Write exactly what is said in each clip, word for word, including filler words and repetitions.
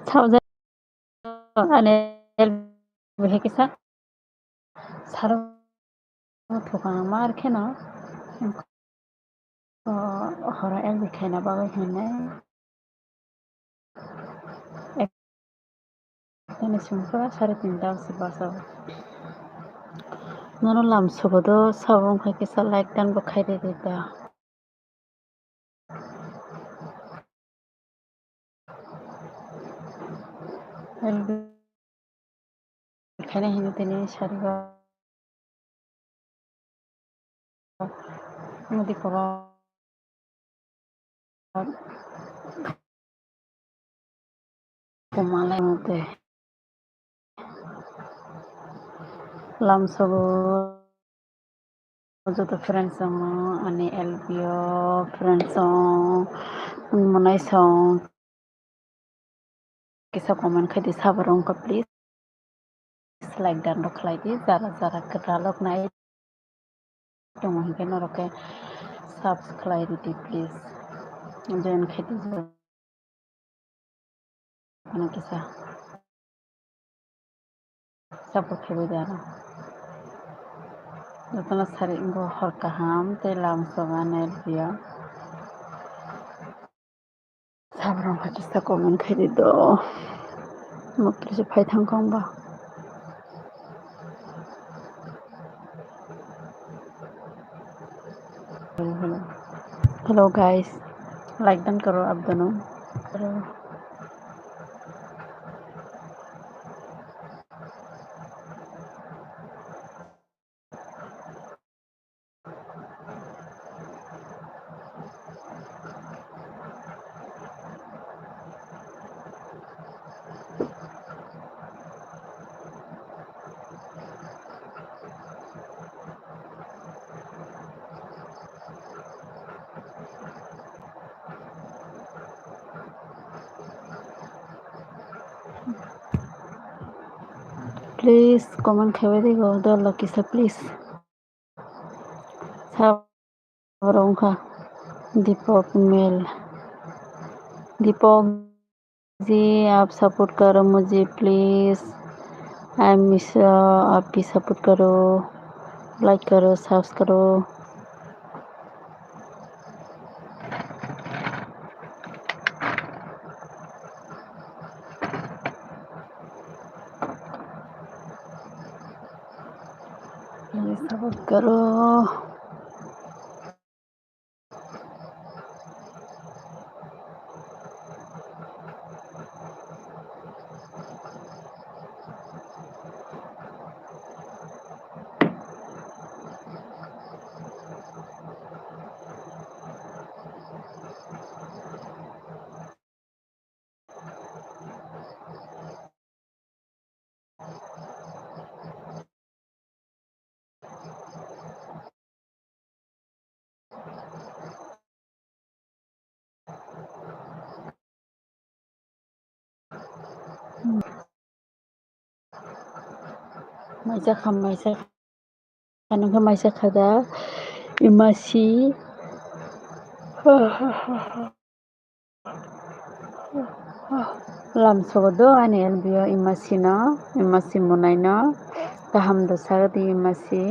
Saoja ani L B hai kisa saro thukang mar kheno horo L B khaina bagwi hinwi. Tini sumkha sare tinta se basa. Nono lam sugo do sabo wngkha kisa like dan bo khairidi da. Khaina hini tini sarigo. Mudi kolok. Kumalai mute. Lamsogo joto friends songo, ani L P O friends song, monai song. Kisa comment khaidi sabar wngkha please. Like dan rok khlaidi, jara jara kwtal rok nai tongo hinkhe norok khe subscribe ridi please. Join khaidi join kisa support khaidi aro. Jotono sari wngkha hor kaham tei lamsogo ani L P O. Sabrang kha kisa comment khaidi do. Muktrisi phai thang kong ba. Hello guys, like dan karo abdano. Please comment khaibai di go dol kisa please. Sabrang kha Deepak Mel. Deepak जी, आप सपोर्ट करो मुझे please. I miss you, आप भी सपोर्ट करो, लाइक करो, सब्सक्राइब करो। Please support करो। Maisa kha, maisa kha, nokha maisa kha da, imasi. Lamsogo do ani L B O imasi no, imasi monai no, kaham do sagadi imasi.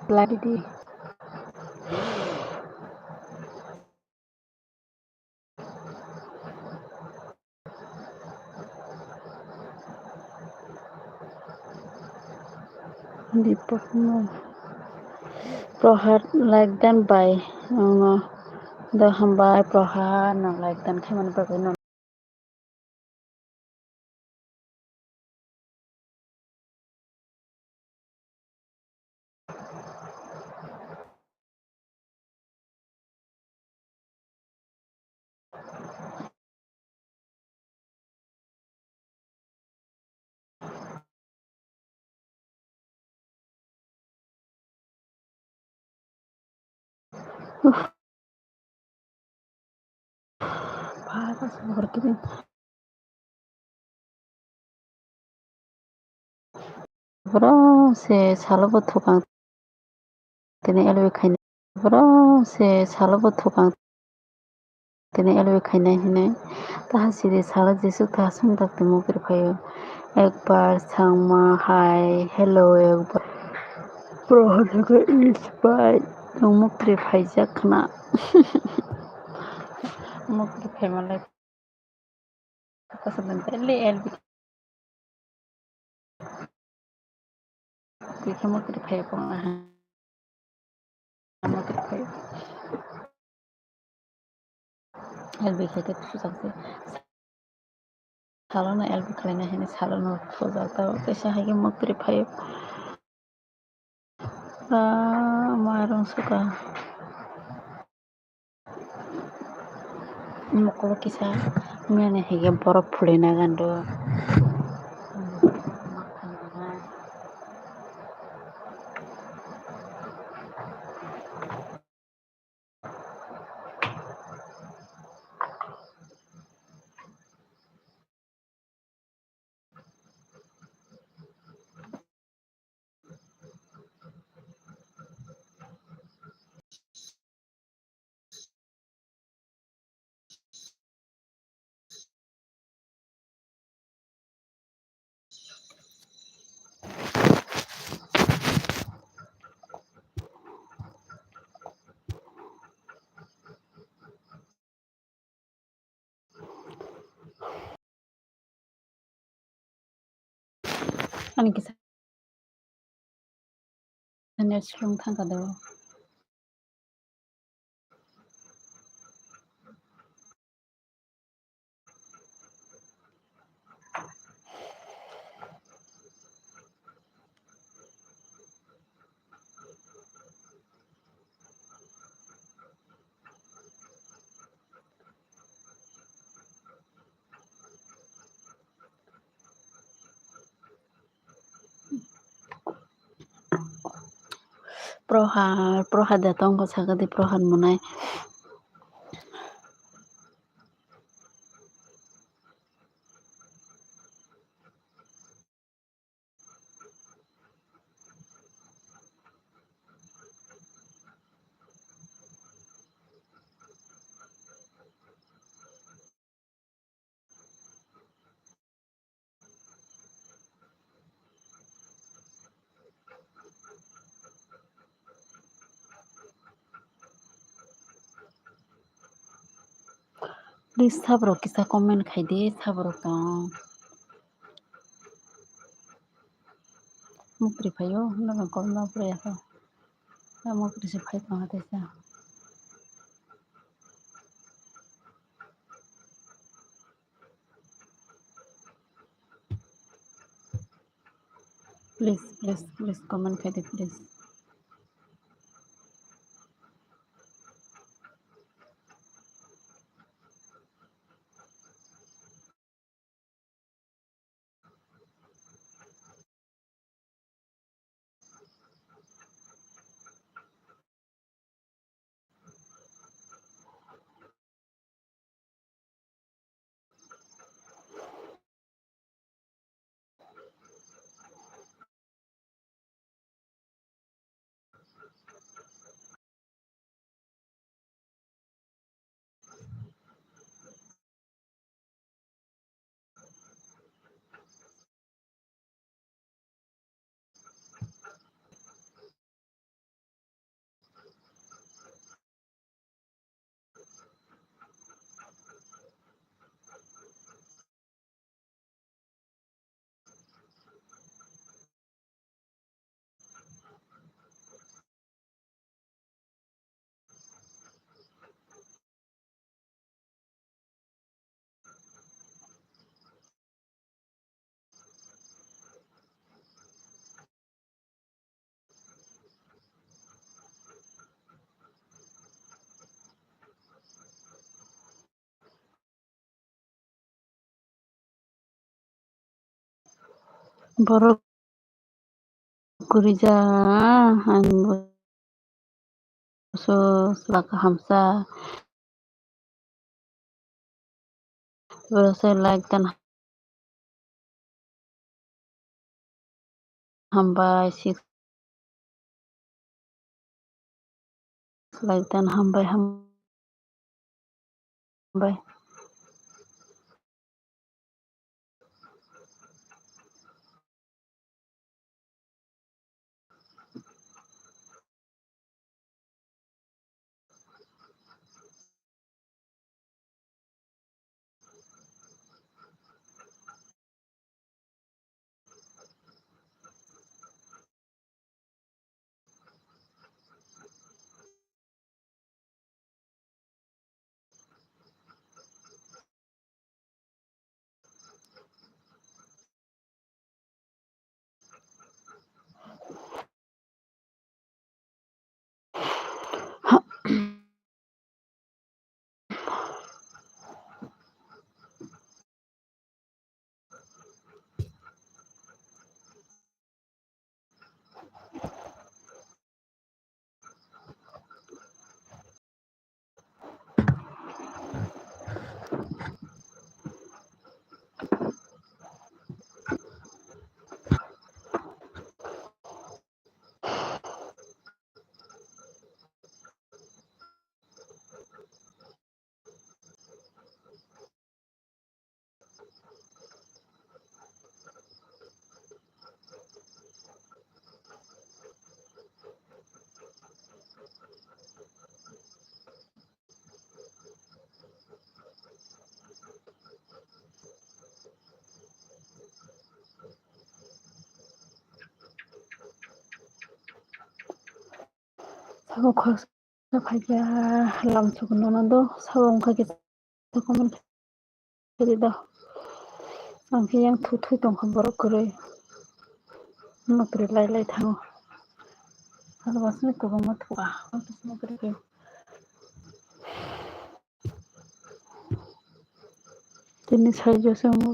Lari di. Deepak no. Prohar like dan bai. Ano do hambai Prohar no like dan khaimani bagwi no. Borok se salo bo thukang tini L B khainai. Borok se salo bo thukang tini L B khainai hinwi. Taha sidi salo jesuk taha songdak twi mukri phaio. Ekbar Changma hai hello ekbar. Bro hono khe is bai nwng mukri phaijak khna. Mukri phaimalai. Kosom dan tele L B. Kisa mukri phai ko aha. Mukri phai. L B khe te sujak se. Salo no L B khlai na hini salo no sujak ta. Kisa hai ke mukri phai. Ah, mairung suka. Mokolo kisa mene hige borok phulina gando. Ani kisa net slung thangkha do. Prohar, Prohar da tongkha sakadi Prohar mwnai. Please, saborok kisa comment khai di, saborok tong. Mukri phaio, nono comment no pore ya kho. Tamo kisa phai tong ha teisa. Please, please, please comment khai di, please. Borok kwrwi ja, ani bo so chwla kaham cha. Borok se like tan. hambai, six like that, hambai, hambai. Sabo khoroksa phaikha lamsok nono do, sabo wngkha kisa comment khaidi do. Ang khe yang thu thui tongkha borok kwrwi. Nokri lai lai thango. Sabo wasni kwbangma thua. Tini saijo se wngmo.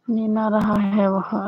Ni naraha hai bo ha.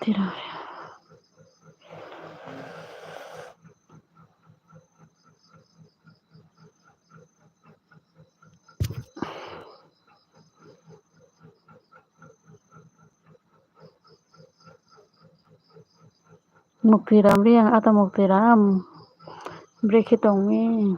Tira. Mukti ram ri ang ata mukti ram. Brekhe tongmi.